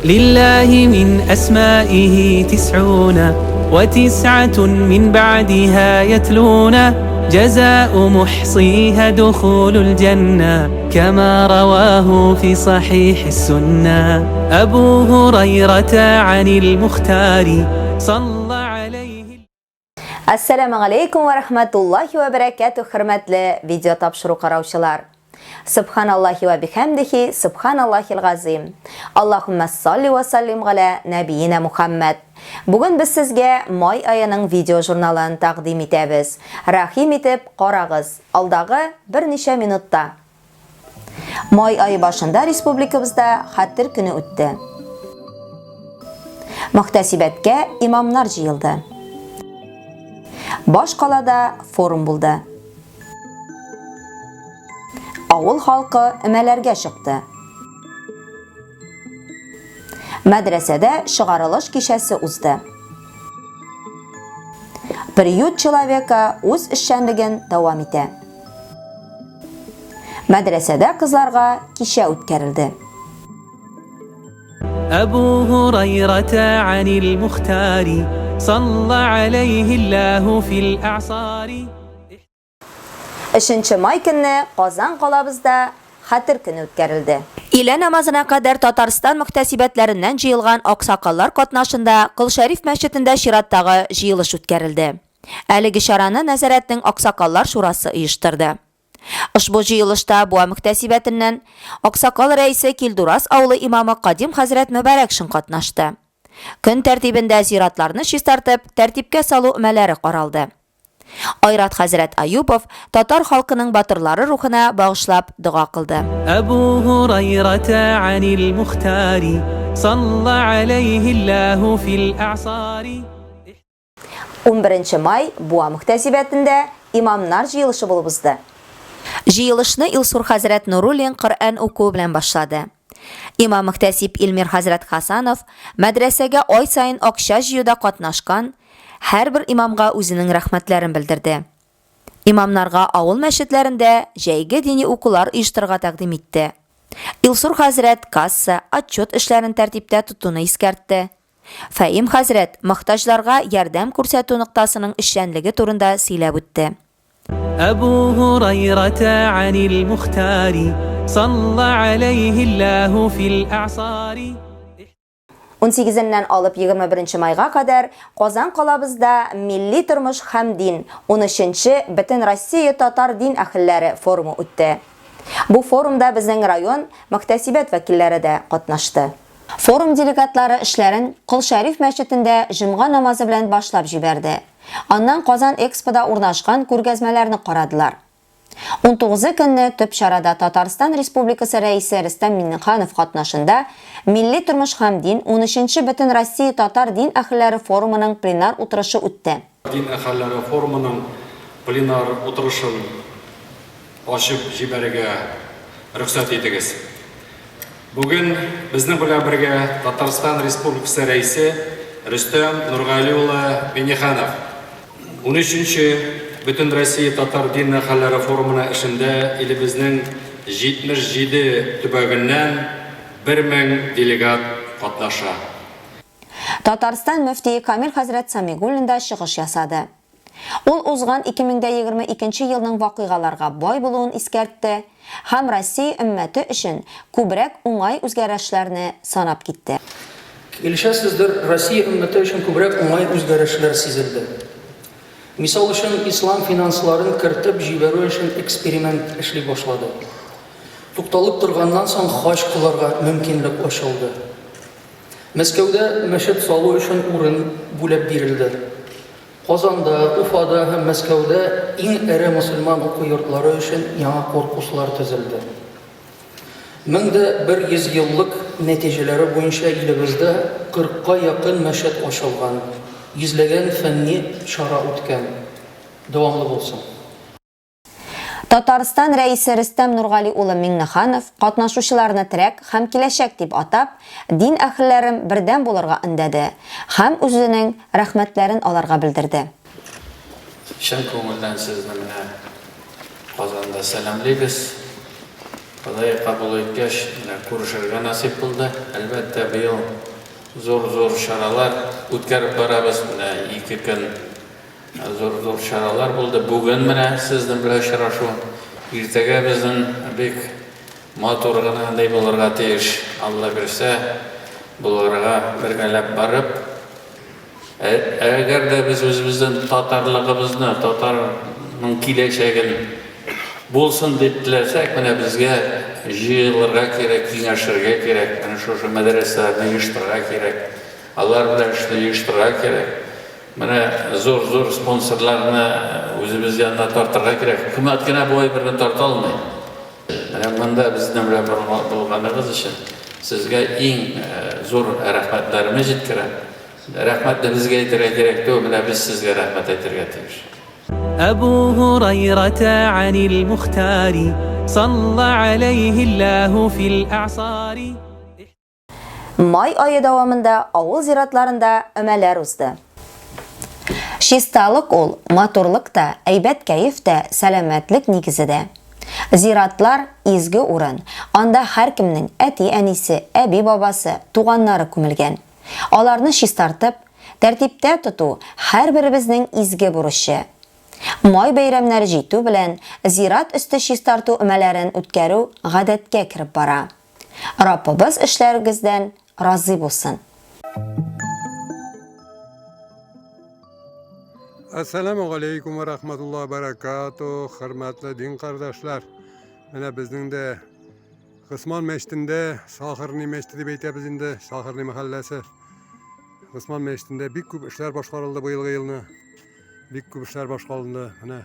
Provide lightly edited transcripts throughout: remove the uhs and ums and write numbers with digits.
لله من أسمائه تسعون وتسعة من بعدها يتلون جزاء محصيها دخول الجنة كما رواه في صحيح السنة أبو هريرة عن المختار صلى عليه Ассаламу алейкум ва рахматуллахи ва баракатух, хөрмәтле видео тапшыру караучылар. Субханаллахи ва бихамдихи, субханаллахил газим. Аллахумма салли ва саллим галя нәбиина Мухаммад. Бүген без сезгә май аеның видео журналын тәкъдим итәбез. Рәхим итеп карагыз. Алдагы берничә минутта. Май ае башында республикабызда Хәтер көне үтте. Мөхтәсибәткә имамнар җыелды. Баш калада форум булды. Авыл халкы өмәләргә чыкты. Мәдрәсәдә чыгарылыш кичәсе узды. Приют человека үз эшчәнлеген дәвам итә. Мәдрәсәдә кызларга кичә үткәрелде. Әбу Һурайрата анил Мухтари салла алейһиллаһу фил а'сари. Өченче май көнне Казан калабызда Хәтер көне үткәрелде. Өйлә намазына кадәр Татарстан мөхтәсибәтләреннән җыелган аксакаллар катнашында Кол Шәриф мәчетендә чираттагы җыелыш үткәрелде. Әлеге чараны нәзарәтнең Аксакаллар шурасы оештырды. Ошбу җыелышта Буа мөхтәсибәтеннән аксакал рәисе Килдураз авылы имамы Кадим хәзрәт Мөбарәкшин катнашты. Көн тәртибендә зиратларны чистартып, тәртипкә салу өмәләре каралды. Айрат хәзрәт Аюпов татар халкының батырлары рухына багышлап дога кылды. Әбу Һурайрата анил Мухтари салла алейһиллаһу фил а'сари. Унберенче май Буа мөхтәсибәтендә имамнар җыелышы булып узды. Җыелышны Илсур хәзрәт Нуруллин Коръән укуы белән башлады. Имам-мөхтәсиб Илмир хәзрәт Хасанов мәдрәсәгә ай саен акча җыюда катнашкан һәрбер имамга үзенең рәхмәтләрен белдерде. Имамнарга авыл мәчетләрендә җәйге дини укулар оештырырга тәкъдим итте. Илсур хәзрәт касса, отчет эшләрен тәртиптә тотуны искәртте. Фәим хәзрәт мохтаҗларга ярдәм күрсәтү ноктасының эшчәнлеге турында сөйләп үтте. Әбу Һурайрата анил Мухтари салла алейһиллаһу фил а'сари. Унсигезеннән алып 21 майга кадәр Казан калабызда Милли тормыш һәм дин, унөченче Бөтенроссия татар дин әһелләре форумы үтте. Бу форумда безнең район мөхтәсибәт вәкилләре дә катнашты. Форум делегатлары эшләрен Кол Шәриф мәчетендә җомга намазы белән башлап җибәрде. Аннан Казан Экспода урнашкан күргәзмәләрне карадылар. Унтугызы көнне төп чарада Татарстан Республикасы Рәисе Рөстәм Миңнеханов катнашында Милли тормыш һәм дин унөченче Бөтенроссия татар дин әһелләре форумының пленар утырышы үтте. Дин әһелләре форумының пленар утырышын ачып җибәрергә рөхсәт итегез. Бүген безнең белән бергә Татарстан Республикасы Рәисе Рөстәм Нургали улы Миңнеханов. Унөченче Бөтенроссия татар дин әһелләре форумына эшендә илебезнең 77 төбәгеннән 1000 делегат катнаша. Татарстан мөфтие Камил хәзрәт Самигуллин да чыгыш ясады. Ул узган 2022 елның вакыйгаларга бай булуын искәртте һәм Россия өммәте өчен күбрәк уңай үзгәрешләрне санап китте. Килешәсездер, Россия өммәте өчен күбрәк уңай үзгәрешләр сизелде. Мисал өчен, ислам финансларын кертеп җибәрү өчен эксперимент эшли башлады. Тукталып торганнан соң хаҗ кылырга мөмкинлек ачылды. Мәскәүдә мәчет салу өчен урын бүлеп бирелде. Казанда, Уфада һәм Мәскәүдә иң эре мөселман уку йортлары өчен яңа корпуслар төзелде. 1100 еллык нәтиҗәләре буенча илебездә кырыкка якын мәчет ачылган, йөзләгән фәнни чара үткән. Дәвамлы булсын! Татарстан Рәисе Рөстәм Нургали улы Миңнеханов катнашучыларны терәк һәм киләчәк дип атап, дин әһелләрен бердәм булырга өндәде һәм үзенең рәхмәтләрен аларга белдерде. Чын күңелдән сезне менә Казанда сәламлибез. Ходай кабул иткәч, менә күрешергә насыйп булды. Әлбәттә, быел зур-зур чаралар үткәреп барабыз. Менә ике көн зур-зур чаралар булды. Бүген менә сезнең белән очрашу. Иртәгә безнең бик матур гына ни булырга тиеш, Алла бирсә, Болгарга бергәләп барып, Әгәр дә без үзебезнең татарлыгыбызны, татарның киләчәген булсын дип теләсәк, менә безгә җыелырга кирәк, киңәшергә кирәк, менә шушы мәдрәсәләрне оештырырга кирәк, алар белән эшне оештырырга кирәк. Менә зур-зур спонсорларны үзебез янына тартырга кирәк. Хөкүмәт кенә бу әйберне тарта алмый. Менә монда безнең белән булганыгыз өчен сезгә иң зур рәхмәтләремне җиткерәм. Рәхмәтне безгә әйтергә кирәк түгел, менә без сезгә рәхмәт әйтергә тиеш. Әбу Һурайрата анил Мухтари, салла алейһиллаһу фил әгъсари. Май ае дәвамында авыл зиратларында өмәләр узды. Чисталык ул, матурлык та, әйбәт кәеф тә, сәламәтлек нигезе дә. Зиратлар, изге урын, анда һәркемнең әти-әнисе, әби-бабасы, туганнары күмелгән. Аларны чистартып, тәртиптә тоту, һәрберебезнең изге бурычы. Май бәйрәмнәре җитү белән, зират өсте чистарту өмәләрен үткәрү гадәткә кереп бара. Раббыбыз эшләрегездән разый булсын. Әссәламү галәйкүм вә рахматуллаһи вә бәрәкатүһ, хөрмәтле дин кардәшләр. Менә безнең дә Госман мәчетендә, Сахарный мәчете дип әйтәбез инде, Сахарный мәхәлләсе. Госман мәчетендә бик күп эшләр башкарылды быелгы елны. Бик күп эшләр башкарылды. Менә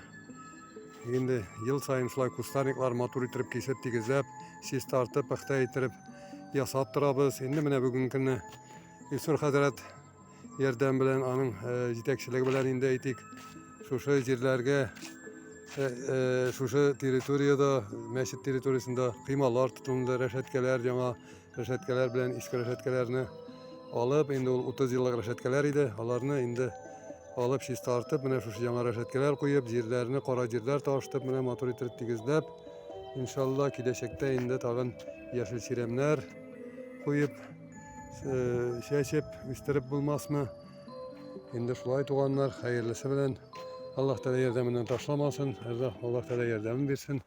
инде ел саен шулай кустарниклар матур иттереп кисеп, тигезләп, чистартып, пөхтә иттереп ясап торабыз. Инде менә бүгенге көнне Илсур хәзрәт ярдәм белән, аның э, җитәкчелеге белән инде әйтик, шушы җирләргә э, э, шушы территориядә, мәчет территориясендә коймалар тотынды, рәшәткәләр, яңа рәшәткәләр белән иске рәшәткәләрне алып, инде ул 30 еллык рәшәткәләр иде, аларны инде алып чистартып, менә шушы яңа рәшәткәләр куеп, җирләрне кара җирләр ташытып, менә матур итеп тигезләп, иншалла киләчәктә инде тагын яшел чирәмнәр куеп, э, чәчеп, үстереп булмасмы? Инде шулай туганнар, хәерлесе белән Аллаһ Тәгалә ярдәменнән ташламасын, Аллаһ Тәгалә ярдәмен бирсен.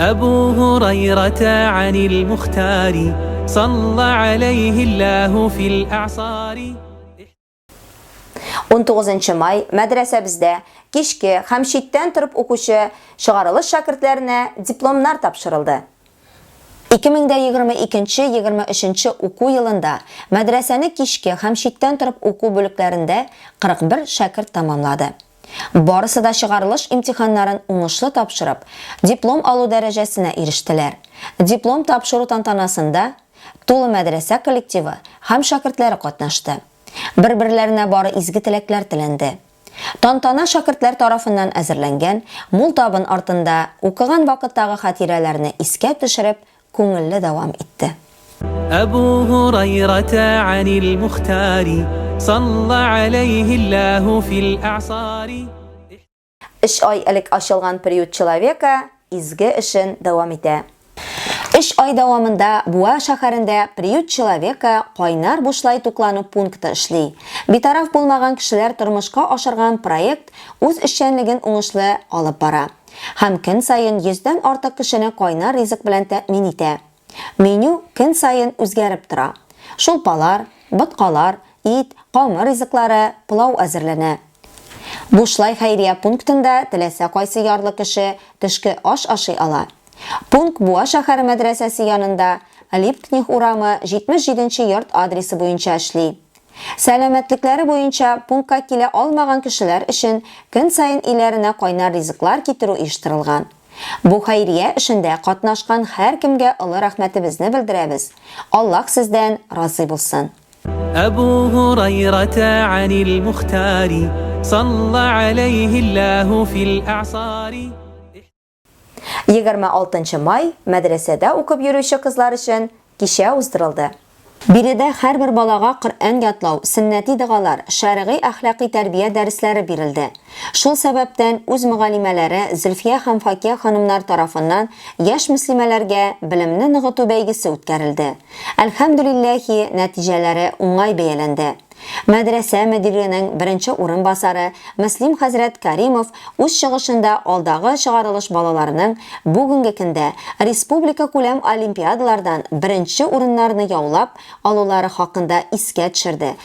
Әбу Һурайрата анил Мухтари, салла алейһиллаһу фил әгъсари. 19 май мәдрәсәбездә кичке һәм читтән торып укучы чыгарылыш шәкертләренә дипломнар тапшырылды. 2022-23 уку елында мәдрәсәне кичке һәм читтән торып уку бүлекләрендә 41 шәкерт тәмамлады. Барысы да чыгарылыш имтиханнарын уңышлы тапшырып, диплом алу дәрәҗәсенә ирештеләр. Диплом тапшыру тантанасында тулы мәдрәсә коллективы һәм шәкертләре катнашты. Бер-берләренә бары изге теләкләр теләнде. Тантана шәкертләр тарафыннан әзерләнгән мул табын артында укыган вакыттагы хатирәләрне искә төшереп, күңелле дәвам итте. Әбу Һурайрата анил Мухтари, салла алейһиллаһу фил әгъсари. Өч ай элек ачылган Приют человека изге эшен дәвам итә. Өч ай дәвамында Буа шәһәрендә Приют человека кайнар бушлай туклану пункты эшли. Битараф булмаган кешеләр тормышка ашырган проект үз эшчәнлеген уңышлы алып бара. Һәм көн саен йөздән артык кешене кайнар ризык белән тәэмин итә. Меню көн саен үзгәреп тора. Шулпалар, боткалар, ит, камыр ризыклары, пылау әзерләнә. Бушлай хәйрия пунктында теләсә кайсы ярлы кеше төшке аш ашый ала. Пункт Буа шәһәре мәдрәсәсе янында, Либкнех урамы, 77 нче йорт адресы буенча эшли. Сәламәтлекләре буенча пунктка килә алмаган кешеләр өчен көн саен өйләренә кайнар ризыклар китерү оештырылган. Бу хәйрия эшендә катнашкан һәркемгә олы рәхмәтебезне белдерәбез. Аллаһ сездән разый булсын. Әбу Һурайрата анил Мухтари, салла алейһиллаһу фил әгъсари. 26 май мәдрәсәдә укып йөрүче кызлар өчен кичә уздырылды. Биредә һәрбер балага Коръән ятлау, сөннәти догалар, шәргый әхлакый тәрбия дәресләре бирелде. Шул сәбәптән үз мөгаллимәләре Зөлфия һәм Факия ханымнар тарафыннан яшь мөслимәләргә белемне ныгыту бәйгесе үткәрелде. Әлхәмдүлилләһи, нәтиҗәләре уңай бәяләнде. Мәдрәсә мөдиренең беренче урынбасары Мөслим хәзрәт Каримов үз чыгышында алдагы чыгарылыш балаларының бүгенге көндә республикакүләм олимпиадалардан беренче урыннарны яулап алулары хакында искә төшерде.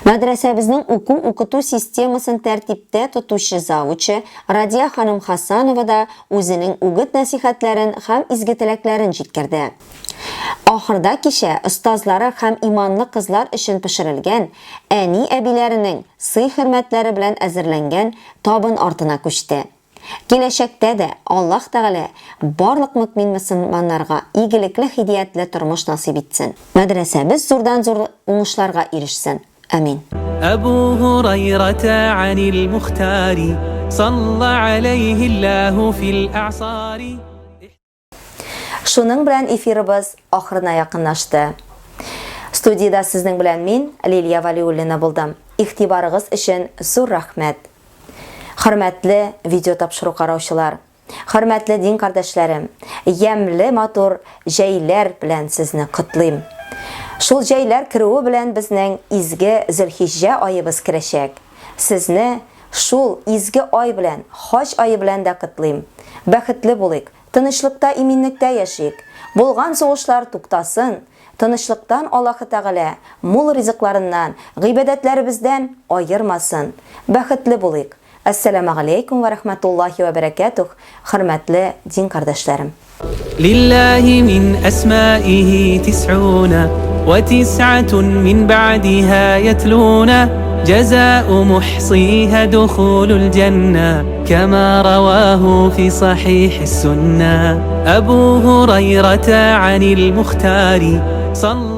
Мәдрәсәбезнең уку-укыту системасын тәртиптә тотучы завучы Радия ханым Хасанова да үзенең үгет-нәсыйхәтләрен һәм изге теләкләрен җиткерде. Ахырда кичә остазлары һәм иманлы кызлар өчен пешерелгән, әни-әбиләренең сый-хөрмәтләре белән әзерләнгән табын артына күчте. Киләчәктә дә Аллаһ Тәгалә барлык мөкмин мөселманнарга игелекле һидиятле тормыш насыйп итсен. Мәдрәсәбез зурдан-зур уңышларга ирешсен. Амин. Әбу Һурайрата анил Мухтари, салла алейһиллаһу фил әгъсари. Шуның белән эфирыбыз ахырына якынлашты. Студиядә сезнең белән мин, Лилия Валиуллина булдым. Игътибарыгыз өчен зур рәхмәт. Хөрмәтле видео тапшыру караучылар, хөрмәтле дин кардәшләрем, ямьле матур җәйләр белән сезне котлыйм. Шул җәйләр керүе белән безнең изге Зөлхиҗҗә аебыз керәчәк. Сезне шул изге ай белән, хаҗ ае белән дә котлыйм. Бәхетле булыйк, тынычлыкта, иминлектә яшик. Булган сугышлар туктасын, тынычлыктан Аллаһы Тәгалә мул ризыкларыннан, гыйбадәтләребездән аермасын. Бәхетле булыйк. Әссәламәгаләйкүм вә рәхмәтуллаһи вә бәрәкәтүһ, хөрмәтле дин кардәшләрем. لله من أسمائه تسعون وتسعة من بعدها يتلون جزاء محصيها دخول الجنة كما رواه في صحيح السنة أبو هريرة عن المختار صلى